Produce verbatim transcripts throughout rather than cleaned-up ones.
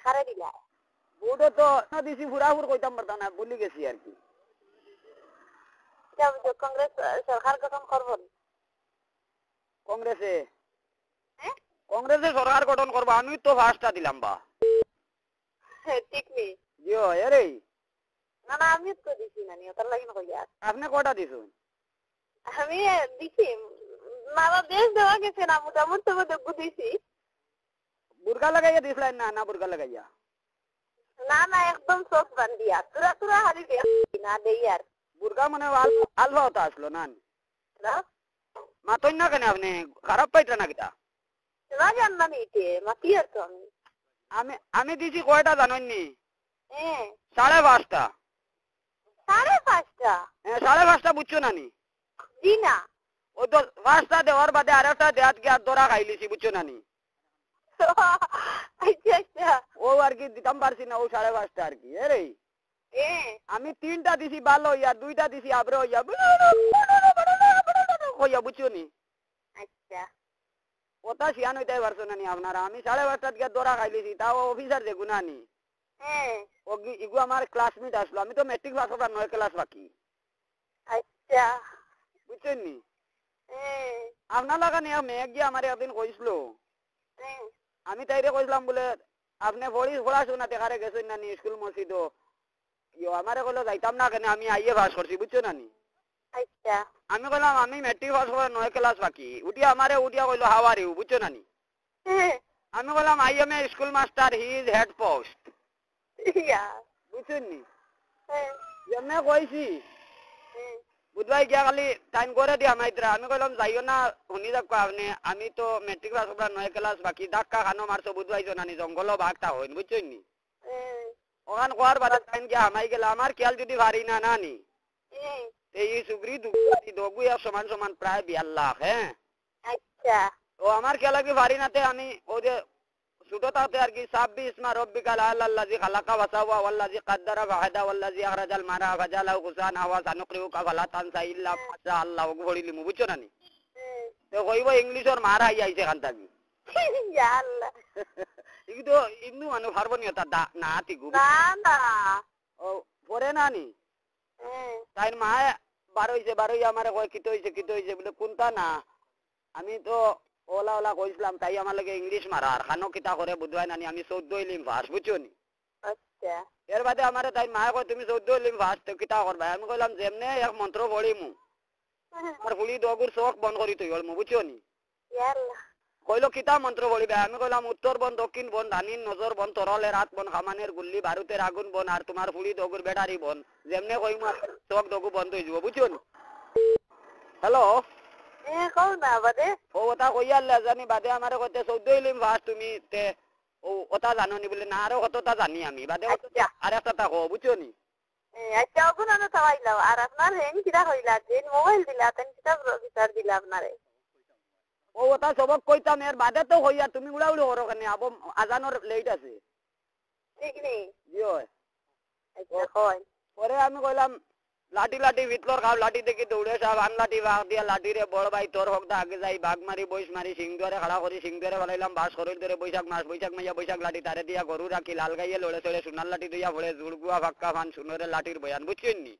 কারে দিলা? ভোটও তো না দিছি, ফুরাফুর কইতাম পারতাম না, ভুলি গেছি আর কি। কিতা বুঝো, কংগ্রেস, আহ, সরকার গঠন করবো নি? কংগ্রেসে? হ্যাঁ? কংগ্রেসে সরকার গঠন করবো, আমি তো first টা দিলাম বা। হ্যাঁ, ঠিক নি। জিও, এরে। না, না, আমি তো দিছি না নি, ওটার লাগি না কইয়া। আপনি কয়টা দিছুন? আমি, এ, দিছি, বাবা বেশ দেওয়া গেছে না, মোটামুটি তো দেখবো দিছি। বুরকা লাগাইয়া দিছলাইন না, না বুরকা লাগাইয়া? না, না, একদম চোখ বান্ধিয়া, তুরা তুরা হারি দেয়া না দেই আর। বুরকা মানে আল-, আলফা ওটা আসলো না? না। মাতইন না কেনে আপনি? খারাপ পাইতা না কিতা? না জানলাম এইটে, মাতি আর তো আমি। আমি, আমি দিছি কয়টা জানইন নি? হ্যাঁ। সাড়ে পাঁচটা। সাড়ে পাঁচটা? হ্যাঁ, সাড়ে পাঁচটা বুঝছো না নি? জি না। ও তো পাঁচটা দেওয়ার বাদে আরেকটা দেয়াত গিয়া ধরা খাইলিছি, বুঝছো না নি? আচ্ছা, আচ্ছা। ও আর কি দিতাম পারছি না, ও সাড়ে পাঁচটা আর কি। এরে, এ। আমি তিনটা দিছি ভালো হইয়া, দুইটা দিছি আবরে হইয়া, হইয়া, বুঝছো নি? আচ্ছা। ওটা শিয়ান হইতে পারছো না নি আপনারা? আমি সাড়ে পাঁচটাত গিয়া ধরা খাইলিছি, তাও অফিসার যেগু না নি। হ্যাঁ। ও গি-, ইগু আমার classmate আসলো, আমি তো মেট্রিক পাস করার নয় ক্লাস বাকি। আচ্ছা। বুঝছেন নি? হ্যাঁ। আপনার লাগানি এক মেয়ে গিয়া আমার একদিন কইছিল। হ্যাঁ। আমি তাইরে কইছিলাম বলে, "আপনি পড়ি-, পড়াশোনা দেখারে গেছেন না নি স্কুল মসজিদও?" ইয়ো, আমারে কইলো, "যাইতাম না কেনে, আমি আইয়ে পাস করছি, বুঝছো না নি?" আচ্ছা। আমি কইলাম, "আমি মেট্রিক পাস করার নয় ক্লাস বাকি।" উঠিয়া আমারে উঠিয়া কইলো, "How are you?" বুঝছো না নি? হ্যাঁ। আমি কইলাম, "I am a school master, he is head post।" ইয়া। বুঝছেন নি? হ্যাঁ। এমনে কইছি। হ্যাঁ। বুধবাই গিয়া খালি টাইম করে দিয়া মাইত্রা। আমি কইলাম, "যাইও না, হুনি যাক আপনি, আমি তো মেট্রিক পাস করার নয় ক্লাস বাকি, ধাক্কা খানো মারছো, বুধবাই জানানি জঙ্গলও বাঘ তা হইন, বুঝছেন নি?" হ্যাঁ। ওখান কওয়ার বাদে তাইন গিয়া হামাই গেলা, আমার খেয়াল যদি পারি না, না নি? হুম। তে ই সুগরি দুগু, ই দগু এক সমান সমান প্রায় বিয়াল্লাখ, হ্যাঁ? আচ্ছা। ও আমার খেয়াল কি পারি না, তে আমি ও যে ছোট থাকতে আর কি, "সাব্বি ইসমা রব্বিকাল আ'লা আল্লাযী খালাকা ফাসাওয়া ওয়াল্লাযী কাদ্দারা ফাহাদা ওয়াল্লাযী আখরাজাল মারআ ফাজাআলাহু গুসাআন আহওয়া সানুকরিউকা ফালা তানসা ইল্লা মা শা আল্লাহ", ওগু পড়িলিমু, বুঝছো না নি? হুম। তে কইব ইংলিশর মার হাই আইছে খান থাকি। ইয়া আল্লাহ। ইগু তো হিন্দু মানুষ পারবো নি ওটা দা-, না তিগু। না, না। ও, পরে না নি? হুম। তাইর মায়ে বারইছে, বারইয়া আমারে কয়, "কিতা অইছে, কিতা অইছে?" বলে, "কুন্তা না।" আমি তো ওলা ওলা কইছিলাম, তাই আমার লগে ইংলিশ মারার, খানো কিতা করে বুধবাই নানি, আমি চৌদ্দ ইলিম পাস, বুঝছো নি? আচ্ছা। এর বাদে আমারে তাইর মায়ে কয়, "তুমি চৌদ্দ ইলিম পাস, তো কিতা করবায়?" আমি কইলাম, "যেমনে এক মন্ত্র পড়িমু।" আমার ফুড়ি দগুর চোখ বন্ধ করি তুই ওর মু, বুঝছো নি? ইয়াল্লা। কইলো, "কিতা মন্ত্র পড়িবে?" আমি কইলাম, "উত্তর বন, দক্ষিণ বন, রানীর নজর বন, তরলের আত বন, কামানের গুল্লি, বারুদের আগুন বন, আর তোমার ফুড়ি দগুর ব্যাটারি বন।" যেমনে কইমু, চোখ দগু বন্ধ হয়ে যাবো, বুঝছো নি? হ্যালো? এ, কও না, বাদে? ও, ওটা কইয়ার লে জানি, বাদে আমারে কইতে, "চৌদ্দ ইলিম পাস তুমি, তে, ও, ওটা জানো নি?" বলে, "না, আরো কতটা জানি আমি।" বাদে কইতে, আচ্ছা। "আর একটা তা কও, বুঝছো নি?" এ, আচ্ছা, অগুন আনো চাওয়াইলাও। আর আপনার হেন কিরা কইলা, যেন মোবাইল দিলা, তেন কিতা বিচার দিলা আপনারে? ও, ওটা সবক কইতাম, এর বাদে তো কইয়া, তুমি উড়াউড়ি করো কেনে? আবো আজানোর লেট আছে। ঠিক নি? জি অয়। আচ্ছা, ও, কই? পরে আমি কইলাম, "লাঠি লাঠি ভিতলর খাও, লাঠি দেখি দৌড়ে সাপ, আন লাঠি বাঘ দিয়া লাঠি রে, বড় ভাই তোর হক দা আগে যাই, বাঘ মারি, বইস মারি, সিং দুয়ারে খাড়া করি, সিং দুয়ারে ফালাইলাম, বাস করইল ধরে বৈশাখ মাস, বৈশাখ মাইয়া, বৈশাখ লাঠি তারে দিয়া গরু রাখি, লাল গাইয়ে লড়ে চড়ে, সোনার লাঠি দইয়া পড়ে, জুড়গুয়া ফাক্কা ফান, সুনরে লাঠির বয়ান", বুঝছইন নি?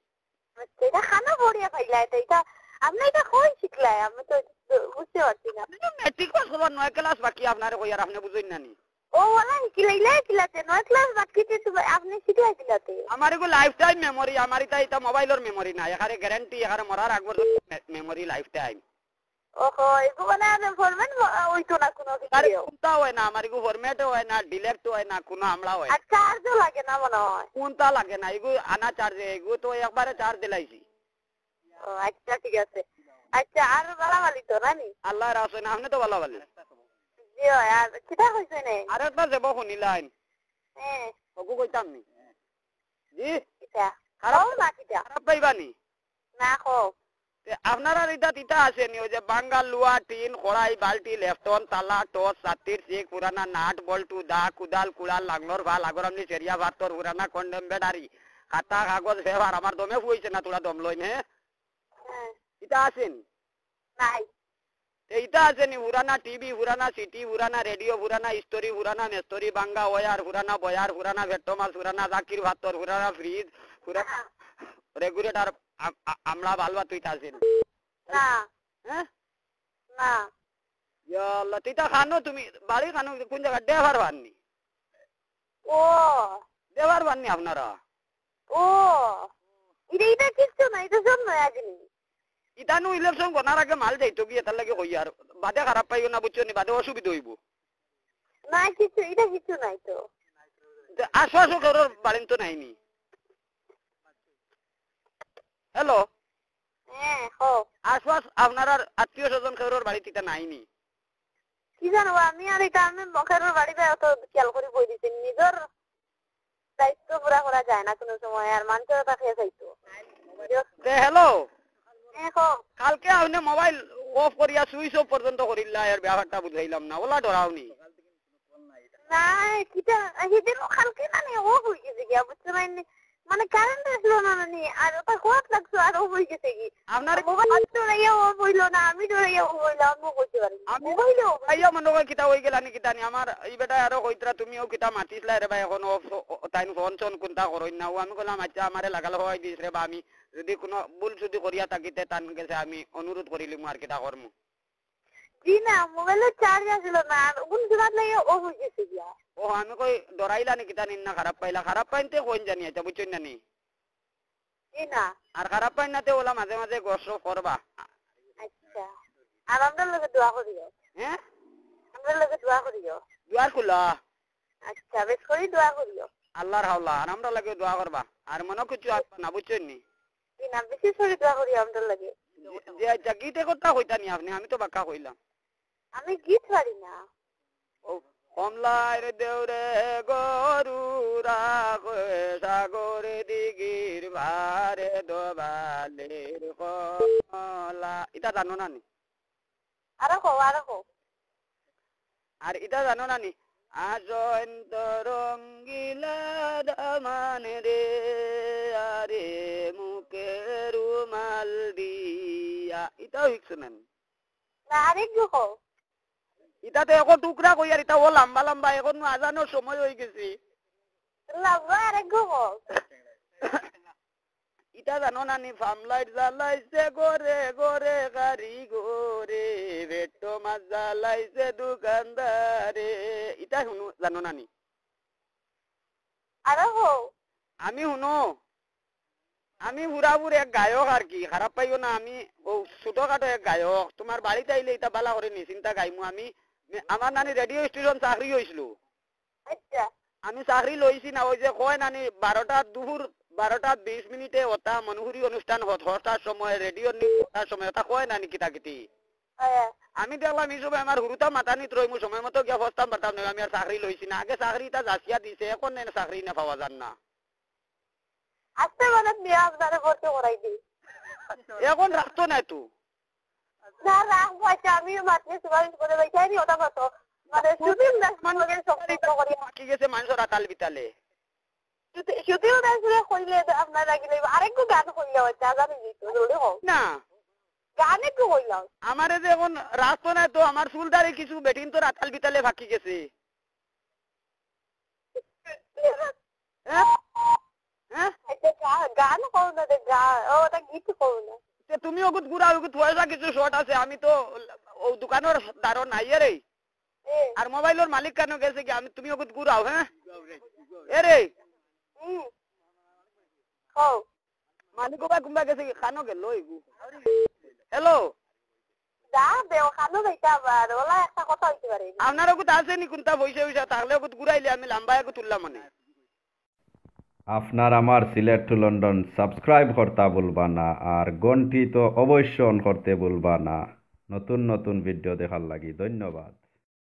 আচ্ছা, এটা খানো পড়িয়া পাইলা, এটা, এটা, আপনি এটা কই শিখলাই? আমি তো বুঝতে পারছি না। আপনি তো মেট্রিক পাস করবার নয় ক্লাস বাকি আপনারে কই, আর আপনি বুঝইন না নি? ও, ওলা শিখিলাইলে কিলাতে, নয় ক্লাস বাকি যে তুমি, আপনি শিখলাই কিলাতে? আমার এগু লাইফ টাইম মেমোরি, আমার এটা, এটা মোবাইলর মেমোরি না, এখানে গ্যারান্টি, এখানে মরার আগ পর্যন্ত মে-, মেমোরি লাইফ টাইম। ওহো, এগু মানে আর ফরম্যাট ম-, ওইতো না কোনো আরে কিছুও। কোনটা হয় না, আমার এগু ফরম্যাটও হয় না, ডিলেক্ট হয় না, কোনো আমলা হয় না। আর চার্জও লাগে না মনে হয়। কোনটা লাগে না, এগু আনা চার্জে, এগু তো একবারে চার্জ দিলাইছি। ও, আচ্ছা, ঠিক আছে। আচ্ছা, আর বালাবালি তো, না নি? আল্লাহ রাসে না, আপনি তো বালাবালি। জি হয়, আর কিতা কইছে নে? আর একটা যাব হুনি লাইন। হ্যাঁ। ওগু কইতাম নি? জি? কিতা? খারাপ, কও না কিতা? খারাপ পাইবা নি? না, কও। তে আপনারার ইটা তিতা আছে নি? ওই যে বাঙ্গাল লুয়া, টিন, কড়াই, বালতি, লেফটন, তালা, টস, ছাতির, চিক, পুরানা নাট, বল্টু, দা, কুদাল, কুড়াল, লাংলর, ভাল, আগর আমলি, সেরিয়া, ভাত্তর, পুরানা কন্ডেম, ব্যাটারি, খাতা, কাগজ, পেপার, আমার দমে ফুয়েছে না, তোরা দম লইন, হ্যাঁ? হ্যাঁ। ইটা আছে নি? নাই। তে ইতা আছে নি, পুরানা টিভি, পুরানা সিটি, পুরানা রেডিও, পুরানা ইস্তরি, পুরানা মেস্তরি, ভাঙ্গা ওয়ার, পুরানা বয়ার, পুরানা ভেট্টো মাছ, পুরানা চাকির ভাতর, পুরানা ফ্রিজ, পুরানা রেগুলেটর, আম-, আ-, আমলা বালবা তুই তা আছে নি? না। হ্যাঁ? না। ইয়া আল্লাহ, তুই তা খানো তুমি, বাড়ি খানো, কোন জায়গা? ডেভার বাননি? ও। ডেভার বাননি আপনারা? ও। এটা, এটা কিচ্ছু না, এটা সব নয়া জিনিস। ইতানু ইলেকশন গনার আগে মাল যাইতো গিয়া, তার লাগি কই আর। বাদে খারাপ পাইও না, বুঝছো নি? বাদে অসুবিধা অইবো। না, কিছু, এটা কিছু নাই তো। তে আশপাশও কেউর বাড়িন তো নাইনি। হ্যালো? হ্যাঁ, কও। আশপাশ আপনার আর আত্মীয় স্বজন কেউর বাড়িত ইতা নাইনি? কি জানো, আমি আর এটা, আমি কেউর বাড়িত অত খেয়াল করি বই দিছি। নিজর দায়িত্ব পুরা করা যায় না কোনো সময়, আর মানুষের কথা খেয়ে চাইতো। তে হ্যালো। হ্যাঁ, কও। কালকে আপনি মোবাইল অফ করিয়া সুইচ অফ পর্যন্ত করিলা, এর ব্যাপারটা বুঝাইলাম না, ওলা ডরাওনি। না, কিতা, সেদিন কালকে মানে অফ হয়ে গেছে গিয়া, বুঝতে পারিনি। মানে কারেন্ট আসলো না, মানে, আর ওটা হওয়ার লাগতো, আর অফ হয়ে গেছে কি। আপনার মোবাইল ডরাইয়া অফ হইলো না, আমি ডরাইয়া অফ হইলাম, আমি করতে পারি না। আমি মোবাইলে অফ হইলো। আইয়া মনে হয় কিতা হয়ে গেল নি, কিতা নি, আমার এই বেটা আরো কইতরা, তুমিও কিতা মাতিসলা রে ভাই, এখন অফ, ও, ও, তাইন ফোন চোন কোনটা করইন না, ও আমি কইলাম, "আচ্ছা, আমারে লাগাল হওয়াই দিস রে বা, আমি যদি কোনো ভুল ত্রুটি করিয়া থাকিতে তান গেছে আমি অনুরোধ করিলিমু আর কিতা করমু।" জি না, মোবাইলর চার্জ আছিল না, আর কোন সময় লাগে অফ হয়ে গেছে গিয়া। ও, আমি কই ডরাইলা নি কিতা নিন না খারাপ পাইলা, খারাপ পাইনতে কইন জানি, আচ্ছা, বুঝছইন না নি? জি না। আর খারাপ পাইন না তে ওলা মাঝে মাঝে গসরফ করবা। আচ্ছা। আর আমরার লগে দোয়া করিও। হ্যাঁ? আমরার লগে দোয়া করিও। দোয়ার খুলা। আচ্ছা, বেশ করি দোয়া করিও। আল্লাহর হাওলা, আর আমরার লাগেও দোয়া করবা। আর মনো কিছু আসবা না, বুঝছইন নি? জি না, বিশেষ করি দোয়া করিও আমরার লাগি। জি, জি, আচ্ছা, গীত একটা কইতা নি আপনি? আমি তো বাক্কা কইলাম। আমি গীত পারি না। ও, কমলার দেউরে গরু রাখে, সাগর দিঘির পারে দোবালের কমলা। ইটা জানো না নি? আরো কও, আরো কও। আর ইটা জানো না নি? আসন্ত রঙ্গিলা দামান রে, আরে মুখে রুমাল দিয়া। ইটাও হিকছো না নি? না, আরেকগু কও। ইটা তো এখন টুকরা কই আর ইটা ও লম্বা লম্বা, এখন আজানোর সময় হয়ে গেছে। লম্বা আরেকগু কও। ইটা জানো না নি? ফার্ম লাইট জ্বালাইছে ঘরে ঘরে কারিগরে, ভেট্টো মাছ জ্বালাইছে দোকানদারে। ইটা হুনো, জানো না নি? আরো কও। আমি হুনো, আমি পুরাপুর এক গায়ক আর কি, খারাপ পাইও না, আমি ও ছোটখাটো এক গায়ক। তোমার বাড়িত আইলে ইটা বালা করে নিশ্চিন্তা গাইমু আমি। মে-, আমার নানি রেডিও স্টেশন চাকরি হইছিল। আচ্ছা। আমি চাকরি লইছি না, ওই যে কয় নানি বারোটা দুপুর বারোটা বিশ মিনিটে ওটা মনোহরি অনুষ্ঠান হত-, হতার সময়, রেডিও নিউজ হতার সময় ওটা কয় নানি কিতা কিতি। হ্যাঁ। আমি দেখলাম এই সময় আমার হুরুতা মাতানিত রইমু, সময় মতো গিয়া ফস্তাম পারতাম না, আমি আর চাকরি লইছি না। আগে চাকরি ইটা যাচিয়া দিছে, এখন নেন চাকরি না পাওয়া যান না। আস্তে মানে বিয়া আপনারে ভর্তি করাই দিই। এখন রাখতো না তো। না, রাখবো, আচ্ছা, আমিও মাতলে সুপারিশ করে ভাই, চাইনি ওটা মতো। মানে, সুদিন দাস মানে, মনে হয় সম্পর্ক করি। বাকি গেছে মানুষের আতাল বিতালে। সুদি-, সুদিন দাস বলে কইলে তো আপনার লাগি লইব। আরেকটু গান কইলে হয়, চা জানি দিত, জলদি হোক। না। গান একটু কইলাম। আমারে যে এখন রাখতো না তো, আমার চুল দাড়ি কিছু বেটিন তো আতাল বিতালে বাকি গেছে। হ্যাঁ? হ্যাঁ? আচ্ছা, গা-, গান কও না রে, গা-, ও, ওটা গীত কও না। তে তুমি ওগুত ঘুরা, ওগুত পয়সা কিছু শর্ট আছে, আমি তো ও দোকানের দারো নাই রে। এ। আর মোবাইলের মালিক কেন গেছে কি? আমি, তুমি ওগুত ঘুরাও, হ্যাঁ? এ রে। হুম। কও। মালিক ওবা কুম্বা গেছে কি? খানো গেল ওইগু। হ্যালো। যা দেও, খানো যাইতে আবার, ওলা একটা কথা হইতে পারে। আপনার ওগুত আছে নি কোনটা পয়সা পয়সা? তাহলে ওগুত ঘুরাইলে আমি লম্বা এগু তুললাম মানে। আপনার আমার সিলেট to লন্ডন subscribe করতা ভুলবা না, আর ঘন্টি তো অবশ্য on করতে ভুলবা না। নতুন নতুন ভিডিও দেখার লাগি ধন্যবাদ।